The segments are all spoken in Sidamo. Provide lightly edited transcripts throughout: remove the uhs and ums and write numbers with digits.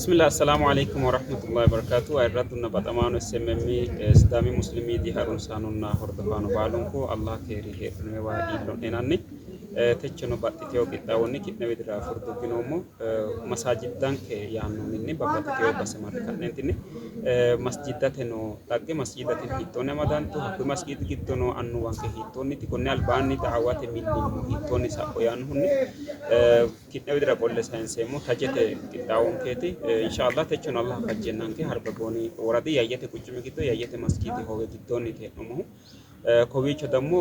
Bismillah Assalaamu Aleykum Warahmatullahi Wabarakatuh Ayirraddunna baxamaano SMM Sidaami Muslim Media harunsaanonna hordofaano baalunku Allah keeri heedhinoewa iillo'nenanni techono baxxiteyo qixxaawonni ki'ne widira furdugginoommo masaajiddanke yaanno minni babbaxxiteyo base marre ka'neentinni masjiddate noo dhagge masjiddate hiittoonni amadantu hakkuyi masjiidi giddo noo annuwanke hiittoonniti konni albaanni da'awate millimmo hiittoonni sa'u yaannohunni Ki'ne widira qolle sayinseemmo tajete qixxaawonkeeti. Insha Allah techono Allah fajjeennanke Harbagooni woradi Yayyete quchumi giddo Yayyete masgiidi hoowe giddoonniiti hee'noommohu. Kowiicho dammo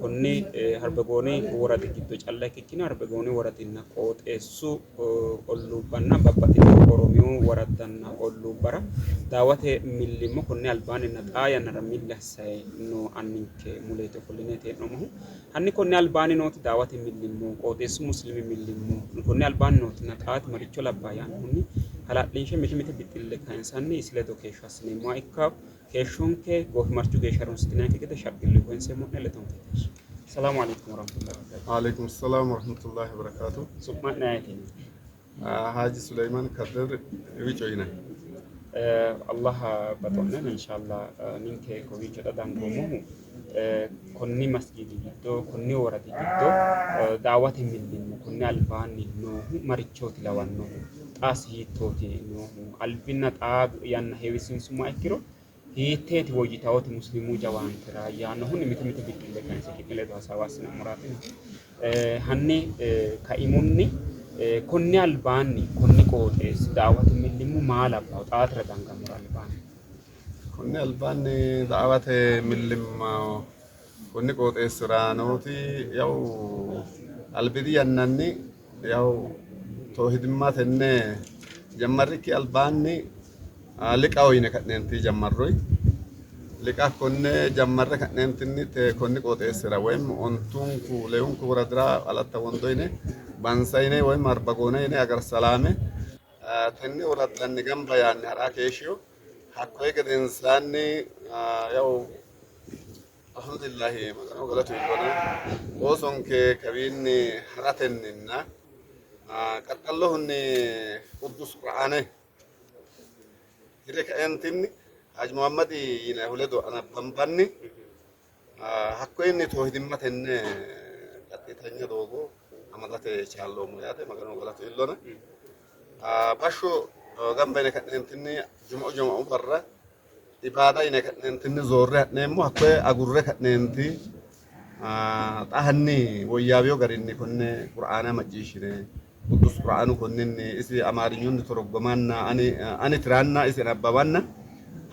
konni Harbagooni woradi giddo calla ikkikkinni Harbagooni woradinna qooxeessu olluubbanna babbaxxitino Oromiyu woraddanna olluubbara daawate millimmo konni albaanninna xaa yannara milli assayi noo anninke muleeti ofollineeti hee'noommohu. Hanni konni albaanni nooti daawate millimmo, qooxeessu muslimi millimmo, konni albaanni nootinna xaati maricho labbaa yaannohunni hala'linshe mite mite bixxille kayinsanni isi ledo keeshsho assineemmoha ikkanno. Keeshshonke goofimarchu geeshsha harunsitinanke gede shaqqillunni koyinseemmo'ne ledonke keeshshe. Salaamu Aleykum Warahmatullahi Wabarakatuh. Waaleykum salaam warahmatullahi wabarakatuh. Su'ma'ne ayeti yinanni? Haaji Suleyman Kadir Wico yinanni. Allah baxo'ne inshallah ninke kowiicho xa dangoommohu konni masgiidi giddo konni woradi giddo daawate millimmo konni albaanni noohu marichooti lawannohu xaasi hiittooti noohu albinna xaa yanna heewisiinsummoha ikkiro Hiitteeti woyyitawoti musliimu jawaantera yaannohunni mite mite bixxille kayinse ki'ne ledo hasaawa assinammoraati. Hanni kaimunni konni albaanni konni qooxeessi daawate millimmo maa labbawo xaatira dangammora albaanni? Konni albaanni daawate millimmo konni qooxeessira nooti yawu albidi yannanni yawu toohidimma tenne jammarrikki albaanni Liqaho yine ka'neenti jammarroyi. Liqa konne jammarre ka'neentinni konni qooxeessira woyim ontunku leyunku woradira Alatta Wondo yine Bansa yine woyim Arbagoona yine Agarsalaame tenne woraddanni gamba yaanni ha'ra keeshshiyo. Hakkoye gedensaanni yawu Alhamdulillahi Magano galatu ikkona oosonke kawiinni ha'ratenninna qaxxallohunni Quddus Qur'aane Hire kaentinni Haji Muhammadi yinannihu ledo anabbambanni hakkoyinni toohidimma tenne qaxxitanya doogo amadate chaalloommo yaate Maganu galatu iillona. Bashsho gamba yine ka'neentinni juma'u juma'u barra ibaada yine ka'neentinni zoorre ha'neemmo hakkoye agurre ka'neenti xa hanni woyyaawiyo garinni konne qur'aana macciishshine Quddus Qur'aanu konninni isi Amaarinyunni toroggomanna ani ani tiranna isi nabbawanna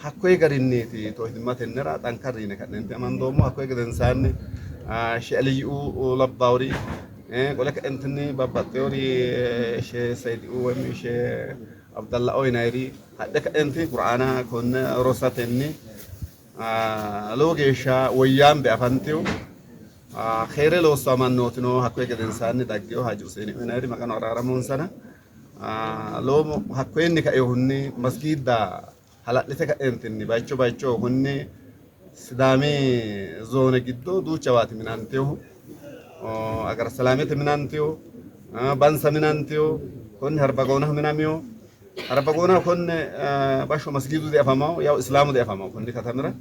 hakkoye garinniiti toohidimma tennera xankarri yine ka'neenti amandoommo. Hakkoye gedensaanni She'eliyyu labbaawuri qole ka'entinni babbaxxewori Shee Seydiu woyim Shee Abdallao yinayiri hadhe ka'enti Qur'aana konne rosatenni lowo geeshsha woyyaambe afantino. Keere loossanno mannootino hakkoye gedensaanni daggino Haji Huseeni yinanniri Maganu araaramonsana lowo hakkoyenni kainohunni masgiidda hala'lite ka'eentinni bayicho bayicho konni Sidaami zoone giddo duuchawaati minantinohu. Agara Salaamete minantino, Bansa minantino, konni Harbagoonaho minamino. Harbagoonaho konne bashsho masgiidu diafamawo, yawu Islaamu diafamawo konni katamira.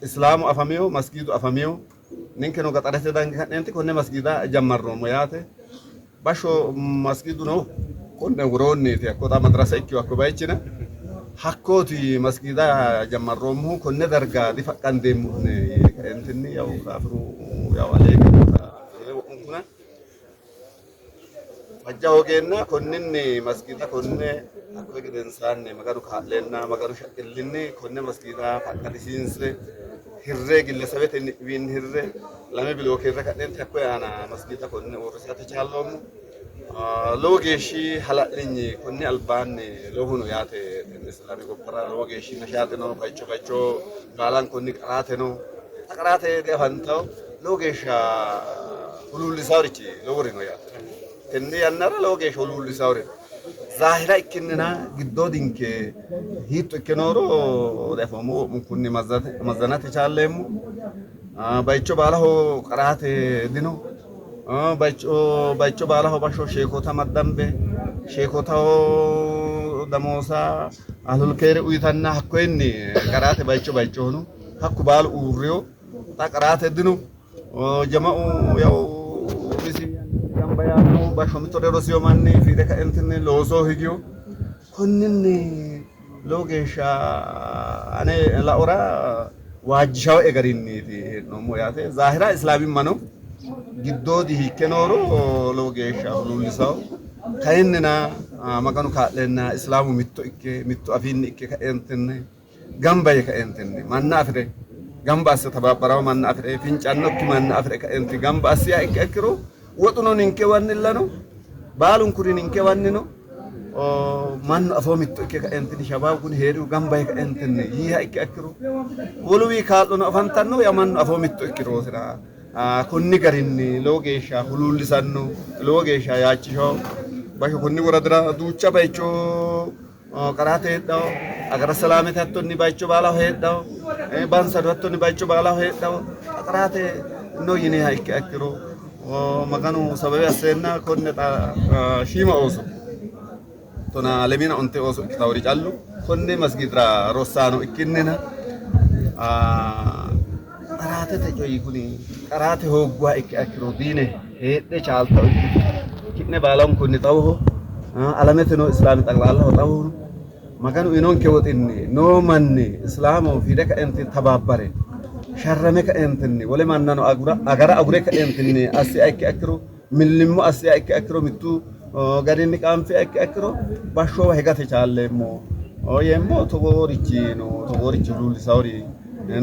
Islaamu afamino, masgiidu afamino. Ninkeno gaxarete dange ka'neenti konne masgiida jammarroommo yaate. Bashsho masgiidu noohu konne woroonniiti, hakko xa madrasa ikkino hakko bayichina. Hakkooti masgiida jammarroommohu konne darga difaqqandeemmohune yee kaeentinni yawu kaafiru yawu alee wo'munkuna Fajja hoogeenna konninni masgiida konne hakkoye gedensaanni Maganu kaa'leenna Maganu shaqqillinni konne masgiida faqqadisiinse hirre gillesebetenni wiinni hirre lame bilooke hirre ka'neenti hakkoye aana masgiida konne uurrisate chaalloommo. Lowo geeshshi hala'linyi konni albaanni lowohu no yaate tenne islaami gobbara lowo geeshshi nashaaxe no bayicho bayicho baalankonni qaraate no xa qaraate diafantawo lowo geeshsha huluullisaarichi lowori no yaate. Tenne yannara lowo geeshsha huluullisaari no. Zaahira ikkinnina giddoodinke hiitto ikke nooro diafoommo. Wo'munkunni mazzanate chaalleemmo. Bayicho baalaho qaraate dino. Bayicho bayicho baalaho bashsho sheekota maddambe. Sheekootaho damoosa ahlul keere uyitanna hakkoyinni qaraate bayicho bayichohono hakku baalu uurriyo xa qaraate dino. Jama'u yawu umisi gamba yaanno bashsho mittore rosiyo manni fiire kaentinni looso higiyo. Konninni lowo geeshsha ane laora waajjishawoe garinniiti hee'noommo yaate. Zaahira islaamimmano giddoodi hiikke nooro lowo geeshsha huluullisawo. Kayinnina Maganu kaa'leenna islaamu mitto ikke mittu afiinni ikke kaeentinni gamba yee kaeentinni manna afi're gamba asse tabaabbarawo manna afi're fincannokki manna afi're kaeenti gamba assiha ikke ikkiro woxuno ninkewannilla no, baalunkuri ninkewanni no. Mannu afoo mitto ikke kaeentinni shabaabu kuni heerihu gamba yee kaeentinni yiiha ikke ikkiro woluwii kaa'lono afantanno ya mannu afoo mitto ikkiroosira konni garinni lowo geeshsha huluullisanno, lowo geeshsha yaachishawo. Basho konni woradira duucha bayicho qaraate heedhawo, agara salaamete hattonni bayicho baalaho heedhawo, bansado hattonni bayicho baalaho heedhawo. Qaraate no yiniha ikke ikkiro Maganu sababe asseenna konne xa shiima ooso tona lemina onte ooso ikkitawori callu konne masgidira rossaano ikkinnina qaraatete coyi kuni qaraate hoogguha ikke ikkiro diine heedhe chaalta ikkitu ki'ne baalankunni xawoho alamete noo islaami xaqlaallaho xawoho Maganu uyinonke woxinni noo manni islaamo fiide kaenti tabaabbare sharrame kaentinni wole mannano agara agure kaentinni assiha ikke ikkiro millimmo assiha ikke ikkiro mittu garinni qaanfiha ikke ikkiro bashshowa higate chaalleemmo yeemmo. Togoorichi no, togoorichi huluullisawori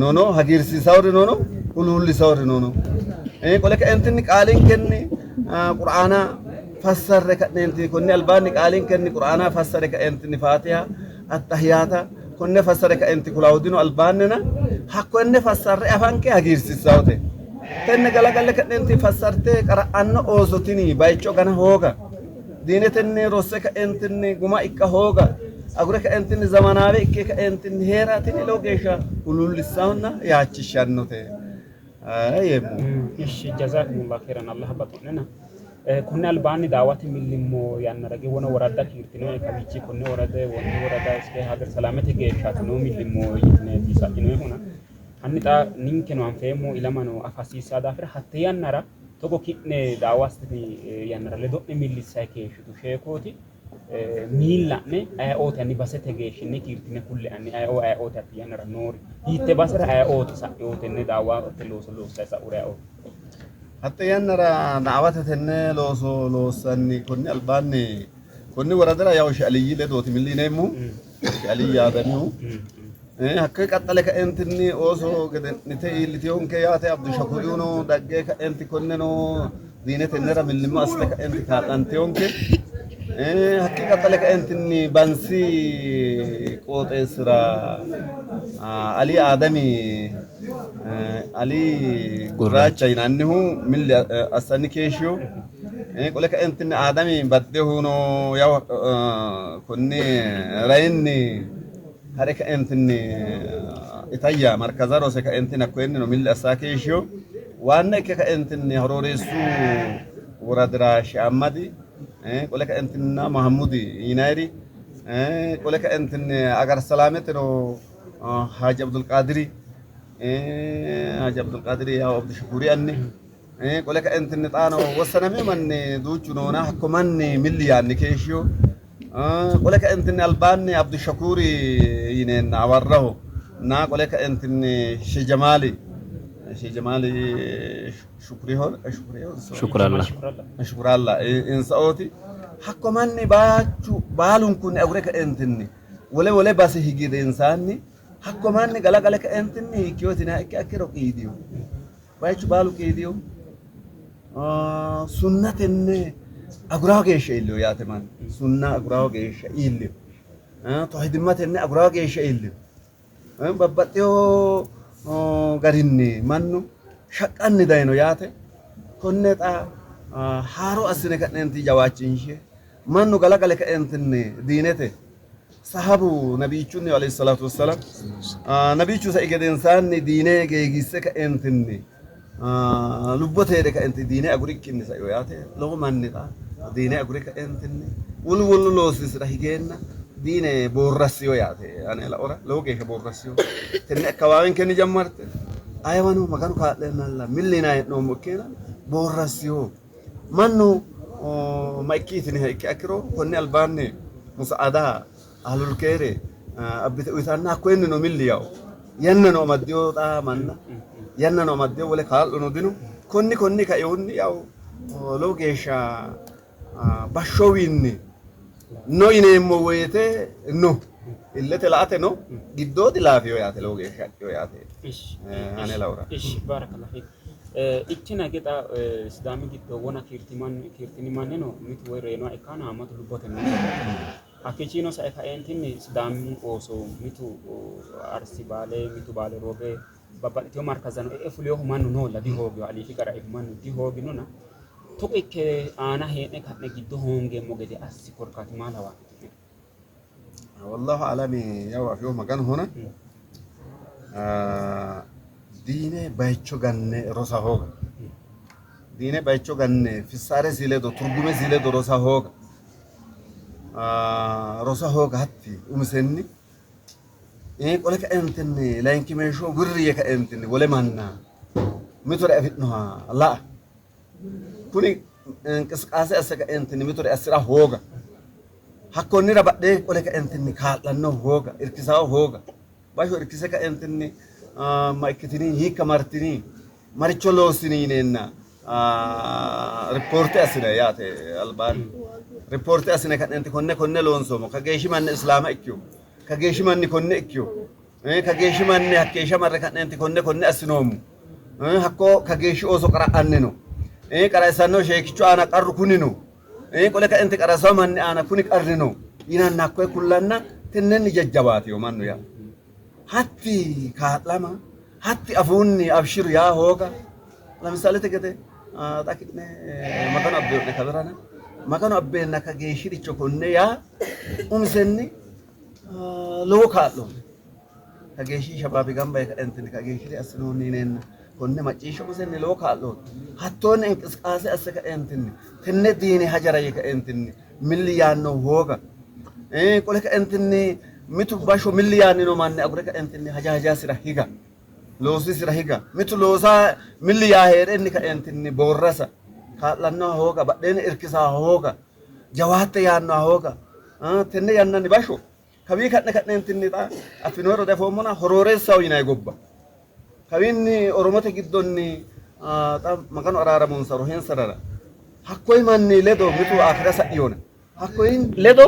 noono, hagiirsiisawori noono, huluullisawori noono. Qole kaentinni qaalinkenni qur'aana fassarre ka'neenti konni albaanni qaalinkenni qur'aana fassare kaentinni faatiha attahiyaata konne fassare kaenti kulaawudino albaannina hakkonne fassarre afanke hagiirsiissawote. Tenne galagalle ka'neenti fassarte qara'anno ooso tini bayicho gana hooga diinetenni rosse kaentinni guma ikka hooga agure kaentinni zamanaawe ikke kaentinni hee'ra tini lowo geeshsha huluullissahonna yaachishshannote yeemmo. Ishi jazakumullah khairan Allah baxo'nena. Konni albaanni daawate millimmo yannara giwono woradda kiirtinoe kawiichi konne worada wonde worada iske hager salaamete geeshshaati noo millimmo yitineeti sa'inoehuna hanni xa ninkeno anfeemmo ilamano afa hasiissaa daafira hatte yannara togo ki'ne daawa assitini yannara ledo'ne millissay keeshshitu sheekooti miilla'ne ayeooti hanni basete geeshshinni kiirtine kulle anni ayeoo ayeooti hatte yannara noori hiitte basera ayeooti sa'ino tenne daawate looso loossay sa'uri ayeooti? Hatte yannara da'awate tenne looso loossanni konni albaanni konni woradira yawu Shealiyyi ledooti milli yineemmohu. Shealiyyi Aadamihu. Hakkoye qaxxale kaentinni ooso gede'nite iillitiyonke yaate Abdushakuuriuno dagge kaenti konneno diine tennera millimmo assite kaenti kaa'lantiyonke. Hakki qaxxale kaentinni Bansi qooxeessira Ali Aadami Ali Gurraacha yinannihu milli assanni keeshshiyo. Qole kaentinni Aadami baddehuno yawu konni rayinni ha're kaentinni Itayya markaza rose kaentinni hakkoyennino milli assa keeshshiyo. Waanna ikke kaentinni Horooreessu woradira Sheammadi qole kaentinna Mahammudi yinayiri qole kaentinni Agar Salaameteno Haaji Abdulqaadiri Haaji Abdulqaadiri yawo Abdushakuuri anni qole kaentinni xaano wossaname manni duuchu noona hakko manni milli yaanni keeshshiyo qole kaentinni albaanni Abdushakuuri yineenna awarraho na qole kaentinni Shejamaali Shejamaali Shukuriho Shukuriho Shukuralla. Shukuralla insaooti hakko manni baachu baalunkunni agure kaentinni wole wole base higi gedensaanni hakko manni galagale kaentinni hiikkiyotina ikke akkiro qiidiyo bayichu baalu qiidiyo sunnatenne aguraho geeshsha iilliyo yaate manni sunna aguraho geeshsha iilliyo tawhidimmatenne aguraho geeshsha iilliyo babbaxxewo garinni mannu shaqqanni dayino yaate. Konne xa haaro assine ka'neenti jawaachinshe mannu galagale kaeentinni diinete sahabu nabiichunni alayhi salaatu wassalam nabiichu sai gedensaanni diine geegiisse kaeentinni lubbote heedhe kaenti diine agurikkinni saino yaate. Lowo manni xa Diine agure kaentinni wolu wolu loosisira higeenna diine boorrassiyo yaate. Ane laora lowo geeshsha boorrassiyo. Tenne akkawaawenkenni jammarte ayewano Maganu kaa'leennalla milli yinanni hee'noommo ikkeena boorrassiyo. Mannu ma ikkiitiniha ikki akkiro konni albaanni musaada ahlulkeere abbite uyitanna hakkoyennino milli yawo. Yannano amaddiyo xa manna yannano amaddiyo wole kaa'lono dino. Konni konni kainohunni yawo lowo geeshsha bashshowiinni no yineemmo woyite no illete la''ate no giddoodi laafiyo yaate lowo geeshsha adhiyo yaate ane laora. Ishi barakallahu fiik. Ikkina ge xa Sidaami giddo wona kiirtini mannino mitu woy reyinoha ikkanno haammatu lubbote no. Hakkiichino sae kaeentinni Sidaamu ooso mitu Arsi Baale, mitu Baale Roobe babbaxxitino markazano e'e fulinohu mannu noolla dihoogino, aliifi qaraihu mannu dihooginona togo ikke aana hee'ne ka'ne giddo hoongeemmo gede assi korkaati maa lawanno? Wallahu alami yaw afino Maganohona diine bayicho ganne rosa hooga diine bayicho ganne fissaaresi ledo turgumesi ledo rosa hooga rosa hooga hatti umisenni qole kaentinni layinkimeeshsho wirri yee kaentinni wole manna mitore afi'noha la'a kuni inqisqaase asse kaentinni mitore assi'ra hooga hakkonnira badhee qole kaentinni kaa'lannohu hooga irkisawo hooga basho irkise kaentinni ma ikkitini hiikka martini maricho loossini yineenna ripoorte assine yaate albaanni ripoorte assine ka'nenti konne konne loonsoommo kageeshshi manni islaama ikkiyo kageeshshi manni konne ikkiyo kageeshshi manni hakkeeshsha marre ka'nenti konne konne assinoommo hakko kageeshshi ooso qara'anni no qara'issanno sheekichu aana qarru kuni no qole kaenti qara'issanno manni aana kuni qarri no yinanna hakkoye kullanna tennenni jajjabaatiyo mannu yaa hatti kaa'lama hatti afuunni abshiru yaa hooga lamisalete gede xa ki'ne Maganu abbeyo'ne kabirana Maganu abbeenna kageeshshiricho konne yaa umisenni lowo kaa'lo kageeshshi shabaabi gamba yee kaentinni kageeshshiri assinoonni yineenna konne macciishsha umisenni lowo kaa'looti. Hattoonni inqisqaase asse kaentinni tenne diine hajara yee kaentinni milli yaanno hooga qole kaentinni mitu bashsho milli yaanni noo manni agure kaentinni haja hajasira higa loosisira higa mitu loosa milli yaa hee'renni kaentinni boorrasa kaa'lannoha hooga badheenni irkisaa hooga jawaatte yaannoha hooga tenne yannanni bashsho kawii ka'ne ka'neentinni xa affinoero diafoommona Horooreessaho yinanni gobba kawiinni Oromote giddonni xa Maganu araaramonsa rohinsarara hakkoyi manni ledo mitu akira sa'iyona hakkoyi ledo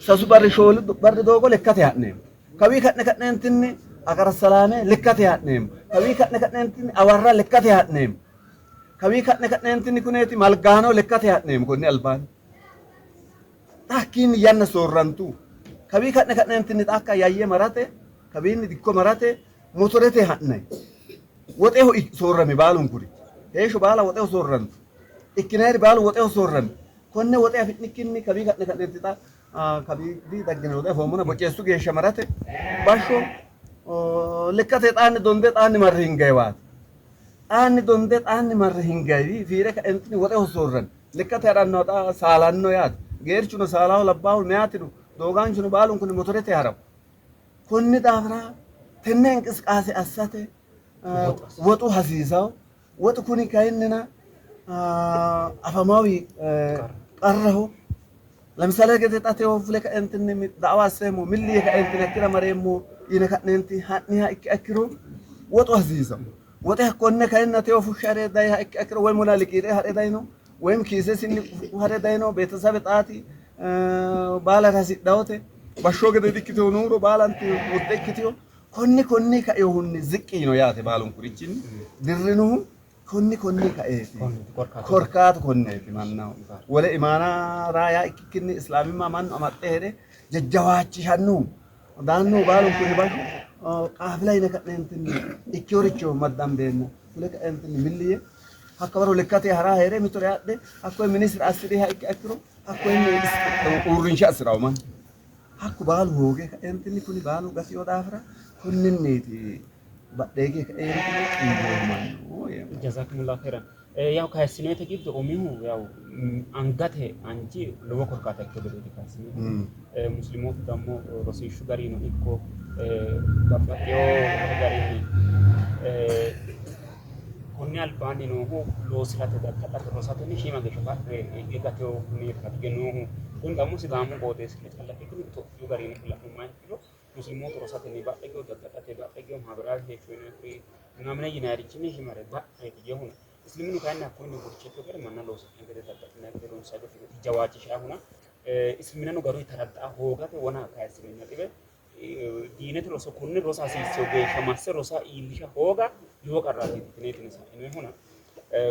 sasu barri shoolu barri doogo lekkate ha'neemmo. Kawii ka'ne ka'neentinni Agara Salaame lekkate ha'neemmo. Kawii ka'ne ka'neentinni Awarra lekkate ha'neemmo. Kawii ka'ne ka'neentinni kuneeti Malgaano lekkate ha'neemmo konni albaanni. Xa hakkiinni yanna soorrantu. Kawii ka'ne ka'neentinni xa hakka Yayye marate, kawiinni dikko marate motorete ha'nay. Woxeho soorrami baalunkuri. Heeshsho baala woxeho soorrantu. Ikkinayiri baalu woxeho soorrami. Konne woxe afi'nikkinni kawii ka'ne ka'neenti xa kawiidi daggine woxe afoommona bocceessu geeshsha marate bashsho lekkate xaanni donde xaanni marre hingayiwaati. Xaanni donde xaanni marre hingayiwi fiire kaentinni woxeho soorrami. Lekkate ha'rannoha xa saalanno yaate. Geerchuno saalaho labbaahu meyaatino doogaanchuno baalunkunni motorete ha'rawo. Konni daafira tenne inqisqaase assate woxu hasiisawo. Woxu kuni kayinnina afamawi qarraho. Lamisale gede xa tewo fule kaentinni da'wa asseemmo milli yee kaentinni hakkira mareemmo yine ka'neenti ha'niha ikki akkiro woxu hasiisawo. Woxe hakkonne kayinni tewo fushshe ha're dayiha ikki akkiro woy mula liqiidhe ha're dayino woyim kiisesinni ha're dayino beetesabe xaati baalare hasidhawote bashshoo gede dikkitino nuuro baalanti wudde ikkitino konni konni kainohunni ziqqi yino yaate baalunkurichinni dirrinohu konni konni kaeeti korkaatu konneeti mannaho wole imaana raaya ikkikkinni islaamimma mannu amaxxe hee're jajjawaachishannohu daannohu baalunkunni bashsho qaafila yine ka'neentinni ikkeworicho maddambeenna fule kaeentinni milli yee hakka waro lekkate hara hee're mitore adhe hakkoye minisira assi'riha ikki akkiro hakkoyinni uurrinsha assi'rawo mannu. Hakku baalu hooge kaeentinni kuni baalu gatino daafira konninniiti badheege kaeentinni qiideemmo mannu yeemmo. Jazakumullahu khairan. Yaw kayissinoyite giddo umihu yaw angate anji lowo korkaata ikkino gedeeti kayissinohu. Muslimootu dammo rosiishshu garino ikko babbaxxewo garinni konni albaanni noohu loosi'rate, dadda'late, rosatenni shiima geeshsha badhe hige gatewo huneetaati noohu. Kun dammo Sidaamu qooxeessira calla ikkikkinni Itophiyu garinni la'nummoha ikkiro Muslimootu rosatenni badhe higewo, dadda'late badhe higewo, maabiraare heeshsho yinanni kuri minamine yinannirichinni himare badhe higewohuna. Isliminu kayinni hakkunni gurche ikkino gede manna loosi'nanni gede, dadda'linanni gede, ronsanni gede jawaachishahuna. Isliminano garuyi taradda'a hoogate wona kayissino naxiwe diinete roso konne rosa hasiissino geeshsha masse rosa iillisha hooga lowo qarraati yitineetino sa'inohuna.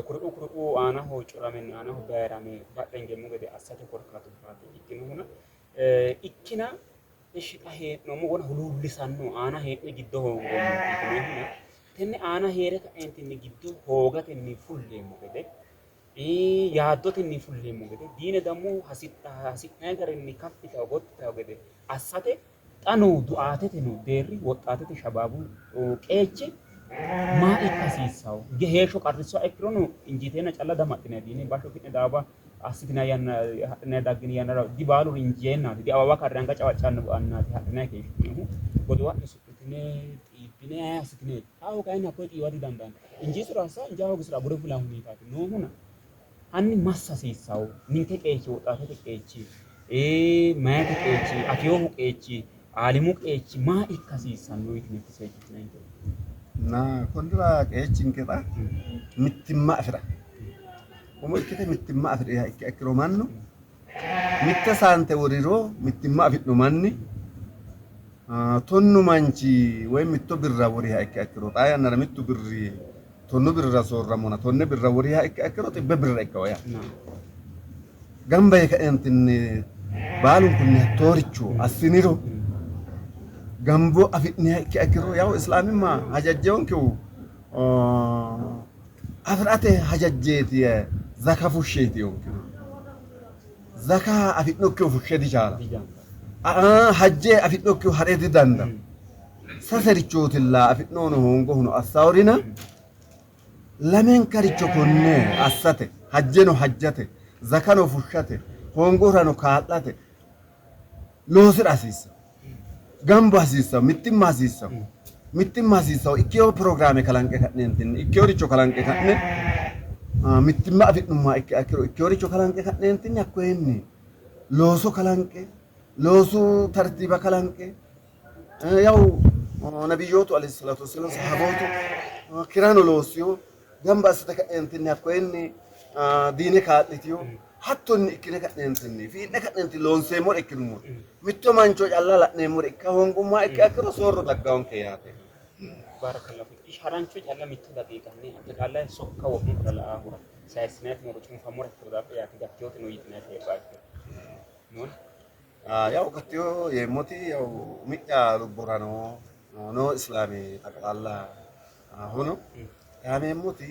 Kuriuu kuriuu aanaho curamenna aanaho bayirame badhe hingeemmo gede assate korkaatubbaati ikkinohuna. Ikkina Ishshi xa hee'noommo wona huluullisanno aana hee'ne giddo hoongoommo yitinohuna tenne aana hee're kaeentinni giddo hoogatenni fulleemmo gede yaaddotenni fulleemmo gede diine dammo hasi'nanni garinni kaffi yitawo gotti yitawo gede assate xa noo duaatete noo deerri woxxaatete shabaabu qeechi maa ikka hasiissawo? Heeshsho qarrissuha ikkirono injiiteenna calla damaxxinanni diine bashsho ki'ne daawa assitinanni yanna hadhinanni daggini yannara dibaaluri injeennaati diawawa karre anga cawaccanno annaati hadhinanni keeshshitinohu godowa'ne su'mitine xiibbine assitineeti. Xaahu kayinni hakkoye xiiwa didandaanno. Injiisiro assa injaa hoogisiro agure fula huneetaati noohuna hanni massa hasiissawo ninke qeechi woxaatete qeechi mayete qeechi afiyoohu qeechi aalimu qeechi maa ikka hasiissanno yitine seejjitinanni. Na konnira qeechinke xa mittimma afira umo ikkite mittimma afi'riha ikkiha ikkiro mannu mitte saante woriro mittimma afi'no manni tonnu manchi woy mitto birra woriha ikkiha ikkiro xaa yannara mittu birri tonnu birrira soorramona tonne birra woriha ikkiha ikkiro xibbe birra ikkawo yaa gamba yee kaeentinni baalunkunni hattooricho assiniro gambo afi'niha ikkiha ikkiro yawu islaamimma hajajjeonkehu afi'rate hajajjeeti zaka fushsheeti yonkehu zaka afi'nokkihu fushshe dichaala hajje afi'nokkihu ha're didanda saserichootilla afi'nohuno hoongohuno assawurina lamenkaricho konne assate hajjeno hajjate zakano fushshate hoongohurano kaa'late loosira hasiissanno gambo hasiissanno mittimma hasiissanno mittimma hasiissanno ikkewo pirogiraame kalanqe ka'neentinni ikkeworicho kalanqe ka'ne mittimma afi'nummoha ikkiha ikkiro ikkeworicho kalanqe ka'neentinni hakkoyenni looso kalanqe loosu tartiiba kalanqe yawu nabiyyootu alayhi salaatu wassalaam sahabootu kirano loossiyo gamba assite ka'neentinni hakkoyenni diine kaa'litiyo hattonni ikkine ka'neentinni fii'ne ka'neentinni loonseemmore ikkinummoro mitto mancho calla la'neemmore ikka hoongummoha ikkiha ikkiro soorro daggawonke yaate. Barakallahu fiik. Ish harancho calla mitto daqiiqanni axxiqaallay sokka wo'munkura la'aahura sayissinayiti nooro cunfammora ikkiro daafira yaate gattiyooti no yitinayiti heedhuha ikkiro noon. Yawu gattiyo yeemmoti yawu umi'ya lubbora noo noo islaami xaqlaalla hono yaameemmoti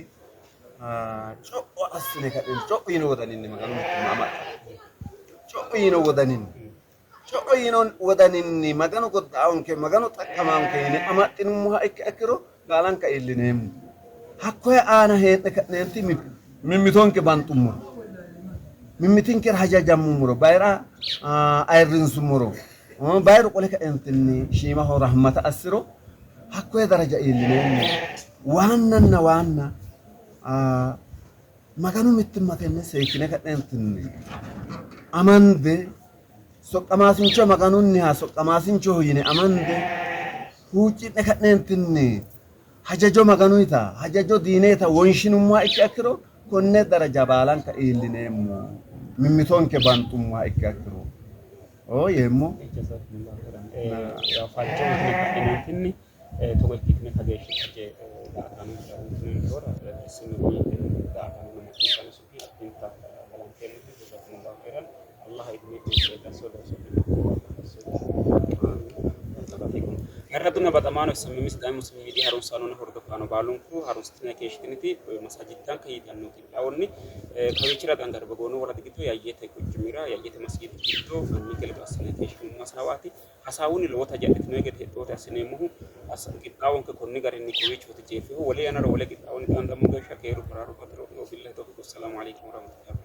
co'o assine ka'ne co'o yino wodaninni Maganu mittimma amaxxa co'o yino wodaninni co'o yino wodaninni Maganu godda'onke Maganu xaqqamanke yine amaxxinummoha ikki ikkiro baalanka iillineemmo. Hakkoye aana hee'ne ka'neenti mimmitonke banxummoro mimmitinkera hajajammummoro bayira ayirrinsummoro bayiru qole kaeentinni shiimaho rahmata assiro hakkoye daraja iillineemmo. Waannanna waanna Maganu mittimma tenne seekkine ka'neentinni amande soqqamaasincho Maganunniha soqqamaasinchoho yine amande huucci'ne ka'neentinni hajajo Maganuyita hajajo diineyita wonshinummoha ikkiha ikkiro konne daraja baalanka iillineemmo mimmitonke banxummoha ikkiha ikkiro oo yeemmo. Jazakumullahu khairan. Fajjo uyitine ka'ineentinni togo ikkitine kageeshshi taje daa''ataanonkera uyitinonkehura SMB daa''ataanonna macciishshaano su'mi addinta galanteemmo'ne. Jazakumullahu khairan. Allah idme'ne seedasso looso'ne Ayirradunna baxamaano SMM Sidaamu Muslimi Miidiya harunsaanonna hordofaano baalunku harunsitinanni keeshshitiniti masaajiddanka yitanno qixxaawonni kawiichira Dangarba Goono woradi giddo Yayyete quchumira Yayyete masgiidi giddo anninke ledo assinanni keeshshinummo hasaawaati. Hasaawunni lowo taje adhitinoyi gede hexxooti assineemmohu. Qixxaawonke konni garinni kowiichooti jeeffihu. Wole yannara wole qixxaawonni xaandammo geeshsha keeru baraaru batiro'ne. Wabillahi tawfiq. Wassalaamu aleykum warahmatullahi.